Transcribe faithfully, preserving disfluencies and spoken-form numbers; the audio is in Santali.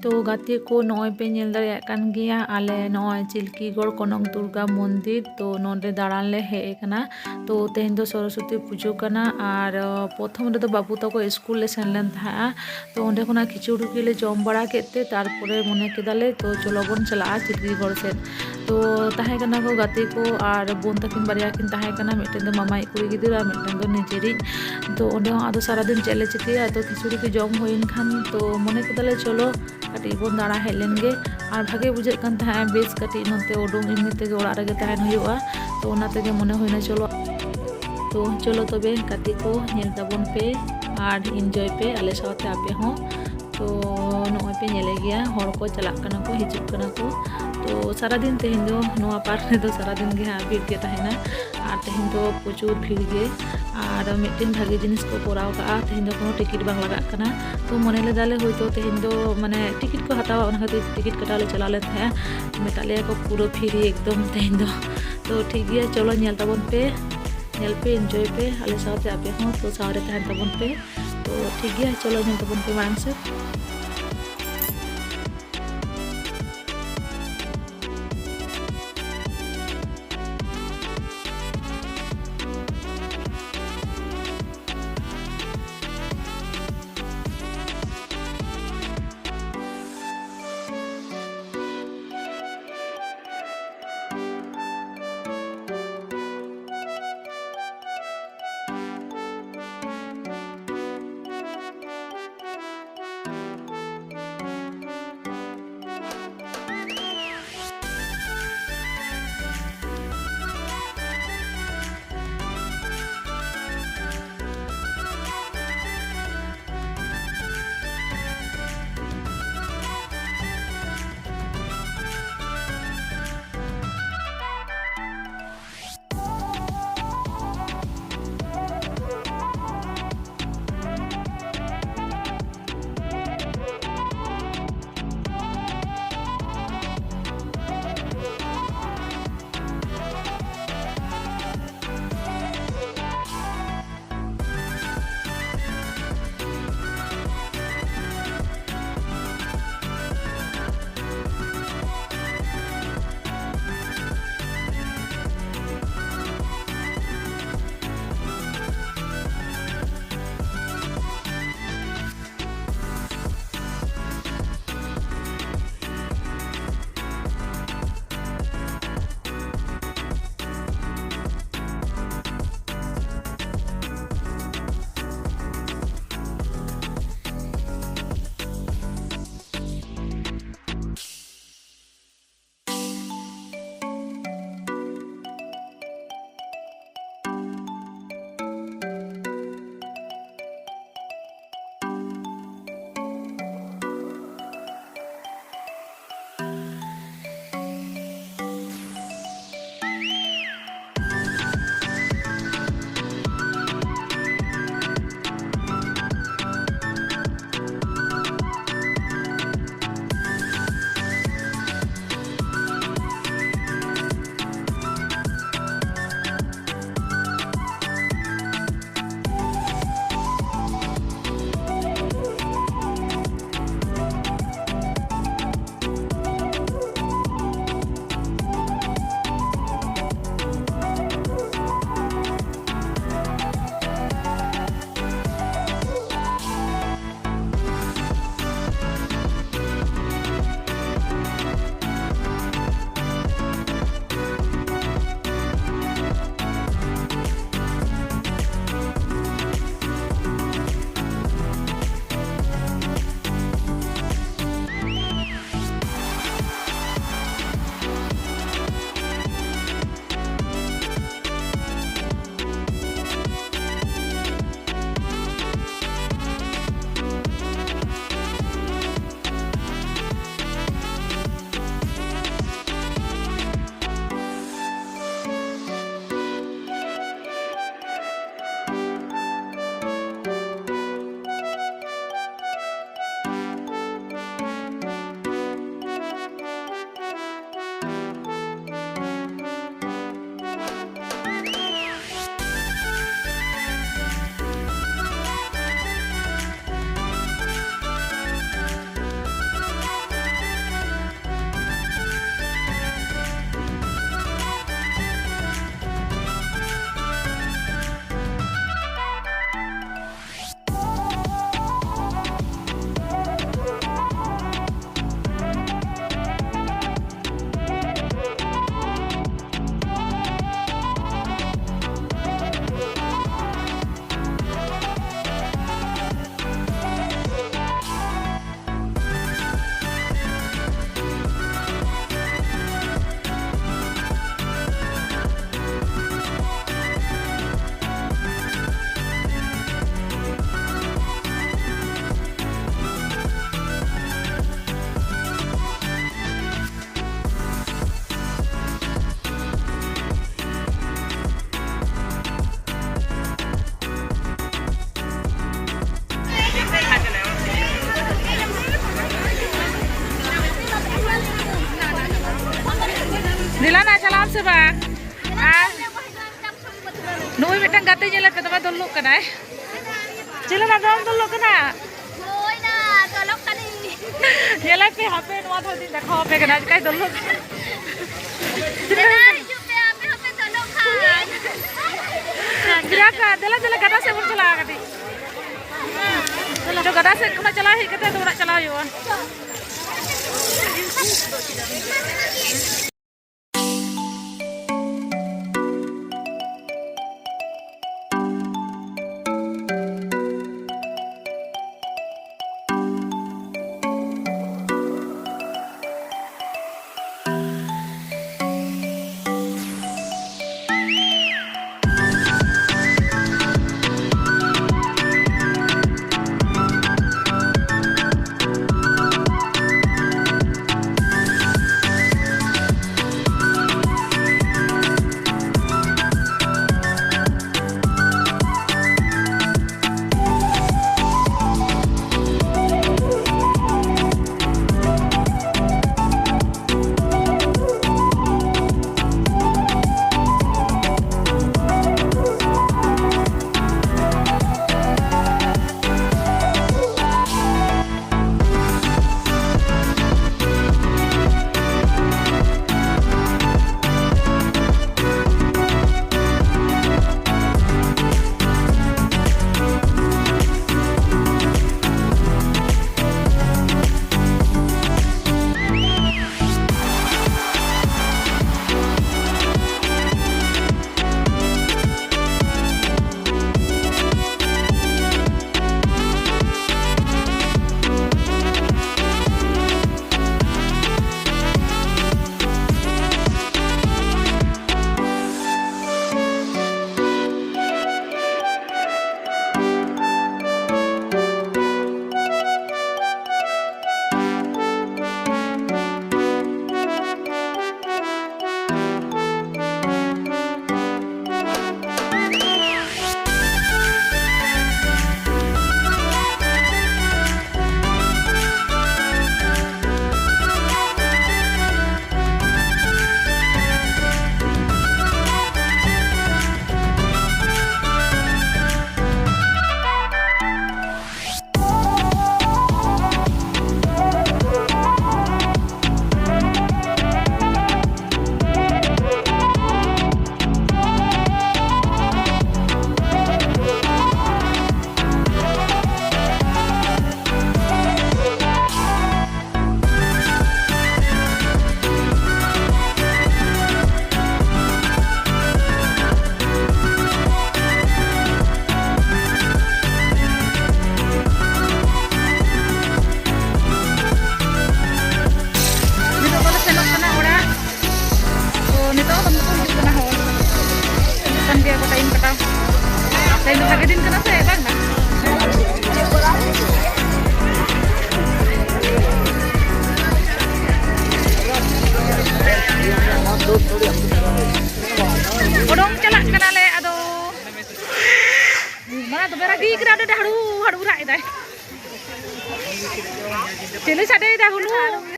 ᱛᱚ ᱜᱟᱛᱮ ᱠᱚ, ᱱᱚᱜᱼᱚᱭ ᱯᱮ ᱧᱮᱞ ᱫᱟᱲᱮᱭᱟᱜ ᱠᱟᱱ ᱜᱮᱭᱟ, ᱟᱞᱮ ᱱᱚᱜᱼᱚᱭ ᱪᱤᱞᱠᱤᱜᱚᱲ ᱠᱚᱱᱚᱠ ᱫᱩᱨᱜᱟ ᱢᱚᱱᱫᱤᱨ, ᱛᱚ ᱱᱚᱰᱮ ᱫᱟᱬᱟᱱ ᱞᱮ ᱦᱮᱡ ᱟᱠᱟᱱᱟ᱾ ᱛᱚ ᱛᱮᱦᱮᱧ ᱫᱚ ᱥᱚᱨᱚᱥᱚᱛᱤ ᱯᱩᱡᱟᱹ ᱠᱟᱱᱟ, ᱟᱨ ᱯᱨᱚᱛᱷᱚᱢ ᱨᱮᱫᱚ ᱵᱟᱹᱵᱩ ᱛᱟᱠᱚ ᱥᱠᱩᱞ ᱞᱮ ᱥᱮᱱ ᱞᱮᱱ ᱛᱟᱦᱮᱸᱜᱼᱟ᱾ ᱛᱚ ᱚᱸᱰᱮ ᱠᱷᱚᱱᱟᱜ ᱠᱷᱤᱪᱩᱲᱤ ᱞᱮ ᱡᱚᱢ ᱵᱟᱲᱟ ᱠᱮᱫ ᱛᱮ, ᱛᱟᱨᱯᱚᱨᱮ ᱢᱚᱱᱮ ᱠᱮᱫᱟᱞᱮ ᱛᱚ ᱪᱚᱞᱚ ᱵᱚᱱ ᱪᱟᱞᱟᱜᱼᱟ ᱪᱤᱞᱠᱤᱜᱚᱲ ᱥᱮᱫ᱾ ᱛᱚ ᱛᱟᱦᱮᱸ ᱠᱟᱱᱟ ᱠᱚ ᱜᱟᱛᱮ ᱠᱚ ᱟᱨ ᱵᱳᱱ ᱛᱟᱹᱠᱤᱱ ᱵᱟᱨᱭᱟ ᱠᱤᱱ ᱛᱟᱦᱮᱸ ᱠᱟᱱᱟ, ᱢᱤᱫᱴᱮᱱ ᱫᱚ ᱢᱟᱢᱟᱭᱤᱡ ᱠᱩᱲᱤ ᱜᱤᱫᱽᱨᱟᱹ ᱟᱨ ᱢᱤᱫᱴᱮᱱ ᱫᱚ ᱱᱤᱡᱮᱨᱤᱡ᱾ ᱛᱚ ᱚᱸᱰᱮ ᱦᱚᱸ ᱟᱫᱚ ᱥᱟᱨᱟᱫᱤᱱ ᱪᱮᱫ ᱞᱮ ᱪᱤᱠᱟᱹᱭᱟ, ᱛᱚ ᱠᱷᱤᱪᱩᱲᱤ ᱠᱚ ᱡᱚᱢ ᱦᱩᱭᱮᱱ ᱠᱷᱟᱱ ᱛᱚ ᱢᱚᱱᱮ ᱠᱮᱫᱟᱞᱮ ᱪᱚᱞᱚ ᱠᱟᱹᱴᱤᱡ ᱵᱚᱱ ᱫᱟᱬᱟ ᱦᱮᱡ ᱞᱮᱱ ᱜᱮ᱾ ᱟᱨ ᱵᱷᱟᱜᱮ ᱵᱩᱡᱷᱟᱹᱜ ᱠᱟᱱ ᱛᱟᱦᱮᱸᱜᱼᱟ ᱵᱮᱥ ᱠᱟᱹᱴᱤᱡ ᱱᱚᱛᱮ ᱩᱰᱩᱝ, ᱮᱢᱱᱤ ᱛᱮᱜᱮ ᱚᱲᱟᱜ ᱨᱮᱜᱮ ᱛᱟᱦᱮᱱ ᱦᱩᱭᱩᱜᱼᱟ᱾ ᱛᱚ ᱚᱱᱟ ᱛᱮᱜᱮ ᱢᱚᱱᱮ ᱦᱩᱭᱱᱟ ᱪᱚᱞᱚ᱾ ᱛᱚ ᱪᱚᱞᱚ ᱛᱚᱵᱮ ᱜᱟᱛᱮ ᱠᱚ, ᱧᱮᱞ ᱛᱟᱵᱚᱱ ᱯᱮ ᱟᱨ ᱤᱱᱡᱚᱭ ᱯᱮ ᱟᱞᱮ ᱥᱟᱶᱛᱮ ᱟᱯᱮ ᱦᱚᱸ᱾ ᱛᱚ ᱱᱚᱜᱼᱚᱭ ᱯᱮ ᱧᱮᱞᱮ ᱜᱮᱭᱟ, ᱦᱚᱲ ᱠᱚ ᱪᱟᱞᱟᱜ ᱠᱟᱱᱟ ᱠᱚ, ᱦᱤᱡᱩᱜ ᱠᱟᱱᱟ ᱠᱚ᱾ ᱛᱚ ᱥᱟᱨᱟᱫᱤᱱ ᱛᱮᱦᱮᱧ ᱫᱚ ᱱᱚᱣᱟ ᱯᱟᱨᱠ ᱨᱮᱫᱚ ᱥᱟᱨᱟᱫᱤᱱ ᱜᱮ ᱦᱟᱸᱜ ᱵᱷᱤᱲ ᱜᱮ ᱛᱟᱦᱮᱱᱟ᱾ ᱟᱨ ᱛᱮᱦᱮᱧ ᱫᱚ ᱯᱨᱚᱪᱩᱨ ᱵᱷᱤᱲ ᱜᱮ᱾ ᱟᱨ ᱢᱤᱫᱴᱮᱱ ᱵᱷᱟᱜᱮ ᱡᱤᱱᱤᱥ ᱠᱚ ᱠᱚᱨᱟᱣ ᱠᱟᱜᱼᱟ, ᱛᱮᱦᱮᱧ ᱫᱚ ᱠᱳᱱᱳ ᱴᱤᱠᱤᱴ ᱵᱟᱝ ᱞᱟᱜᱟᱜ ᱠᱟᱱᱟ᱾ ᱛᱚ ᱢᱚᱱᱮ ᱞᱮᱫᱟᱞᱮ ᱦᱳᱭᱛᱳ ᱛᱮᱦᱮᱧ ᱫᱚ ᱢᱟᱱᱮ ᱴᱤᱠᱤᱴ ᱠᱚ ᱦᱟᱛᱟᱣᱟ, ᱚᱱᱟ ᱠᱷᱟᱹᱛᱤᱨ ᱴᱤᱠᱤᱴ ᱠᱟᱴᱟᱣ ᱞᱮ ᱪᱟᱞᱟᱣ ᱞᱮᱱ ᱛᱟᱦᱮᱸᱜᱼᱟ᱾ ᱢᱮᱛᱟᱜ ᱞᱮᱭᱟ ᱠᱚ ᱯᱩᱨᱟᱹ ᱯᱷᱤᱨᱤ ᱮᱠᱫᱚᱢ ᱛᱮᱦᱮᱧ ᱫᱚ᱾ ᱛᱚ ᱴᱷᱤᱠ ᱜᱮᱭᱟ, ᱪᱚᱞᱚ ᱧᱮᱞ ᱛᱟᱵᱚᱱ ᱯᱮ, ᱧᱮᱞ ᱯᱮ, ᱤᱱᱡᱚᱭ ᱯᱮ ᱟᱞᱮ ᱥᱟᱶᱛᱮ ᱟᱯᱮ ᱦᱚᱸ, ᱛᱚ ᱥᱟᱶᱨᱮ ᱛᱟᱦᱮᱱ ᱛᱟᱵᱚᱱ ᱯᱮ᱾ ᱛᱚ ᱴᱷᱤᱠ ᱜᱮᱭᱟ, ᱪᱚᱞᱚ ᱧᱮᱞ ᱛᱟᱵᱚᱱ ᱯᱮ ᱢᱟᱲᱟᱝ ᱥᱮᱫ᱾ ᱥᱮ ᱵᱟᱝ? ᱟᱨ ᱱᱩᱭ ᱢᱤᱫᱴᱟᱝ ᱜᱟᱛᱮ ᱧᱮᱞᱮ ᱯᱮ, ᱫᱚᱢᱮ ᱫᱩᱞᱩᱜ ᱠᱟᱱᱟᱭ᱾ ᱪᱮᱫ ᱞᱮᱠᱟ ᱫᱚᱢ ᱫᱩᱞᱩᱜ ᱠᱟᱱᱟ? ᱦᱳᱭ ᱱᱟ, ᱫᱚᱞᱚᱜ ᱠᱟᱹᱱᱟᱹᱧ᱾ ᱧᱮᱞᱮ ᱯᱮ, ᱦᱟᱯᱮ ᱱᱚᱣᱟ ᱫᱚ ᱫᱮᱠᱷᱟᱣ ᱟᱯᱮ ᱠᱟᱱᱟ, ᱪᱮᱠᱟᱭ ᱫᱩᱞᱩᱜ ᱠᱟᱱᱟ᱾ ᱫᱮᱞᱟ ᱦᱤᱡᱩᱜ ᱯᱮ, ᱟᱯᱮ ᱦᱚᱸᱯᱮ ᱫᱚᱞᱚᱜ ᱠᱷᱟᱱ᱾ ᱫᱮᱞᱟ ᱯᱮ, ᱫᱮᱞᱟ, ᱫᱮᱞᱟ, ᱜᱟᱰᱟ ᱥᱮᱫ ᱵᱚᱱ ᱪᱟᱞᱟᱜᱼᱟ ᱠᱟᱹᱴᱤᱡ᱾ ᱪᱚ, ᱜᱟᱰᱟ ᱥᱮᱫ ᱠᱷᱚᱱᱟᱜ ᱪᱟᱞᱟᱣ ᱦᱮᱡ ᱠᱟᱛᱮ ᱟᱫᱚ ᱚᱲᱟᱜ ᱪᱟᱞᱟᱣ ᱦᱩᱭᱩᱜᱼᱟ᱾ ᱛᱚᱵᱮ ᱨᱟᱹᱜᱤ ᱠᱟᱱᱟ ᱚᱸᱰᱮ ᱦᱟᱹᱲᱩ, ᱦᱟᱹᱲᱩ ᱨᱟᱜ ᱮᱫᱟᱭ᱾ ᱪᱤᱞᱤ ᱥᱟᱰᱮᱭᱮᱫᱟ ᱦᱩᱱᱩ?